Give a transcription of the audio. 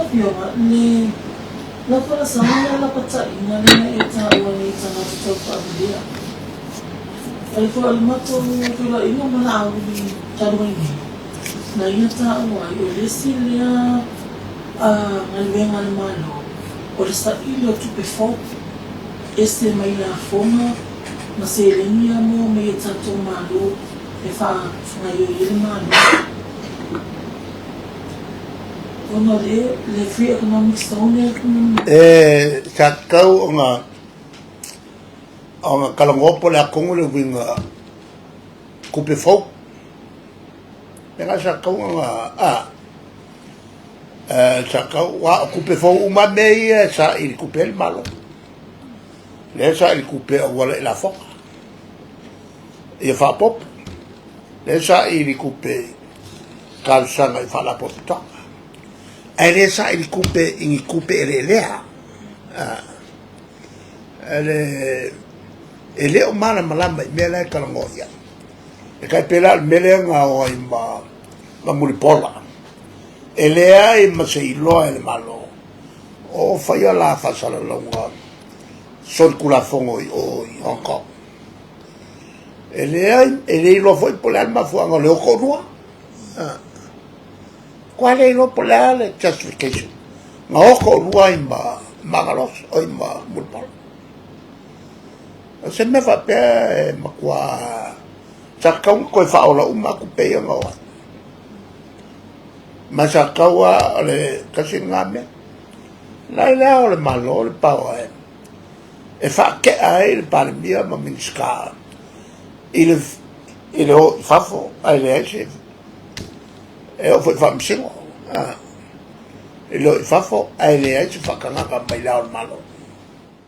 Afioga, le lau folasaga lea lapataiga lea na e taua nei i tagata taufaavilea. O le foi o le matou feiloaiga ma Laauli talu ai nei, na ia taua ai, o le isi lea galuega a le Malo, o le saili o tupe fou, ese mai lafoga ma seleni ia maua mai e tatou Malo e faagaioi ai le Malo. Ona o le Free Economic Zone e sa tatau ona ona talanoa po o le a tonu le uiga tupe fou. Lena sa tatau ona a sa tatau aua o tupe fou uma lava mea ia e saili tupe ai le Malo. Lea e saili tupe e auala i lafoga ia faaopoopo. Lea e saili tupe i talosaga i faalapotopotoga. Ae le saili tupe i ni tupe eleelea. E le o malamalama i mea la e talanoa i ai. E tai pei la o le mea lea na o ai ma Mulipola, e leai ma se iloa e le Malo o faia la faasalalauga solitulafono i o i Hong Kong. E leai, e le iloa foi po o le a le mafuaaga o le o toalua. Matua le iloa po o le a le justification na o toalua ai ma Magaloso, oi ma Mulipola. O se mea faapea e matua sa tatau ona toe faaola uma atu tupe ia na o ai. Ma sa tatau lava o le tasi lena mea. La e le ao o le Malo le power e faatea ai le Palemia ma Minisita i le i le o i fafo ae leai se e oo foi i faamasino i le o i fafo ae leai se faatagaga mai le Ao o le Malo.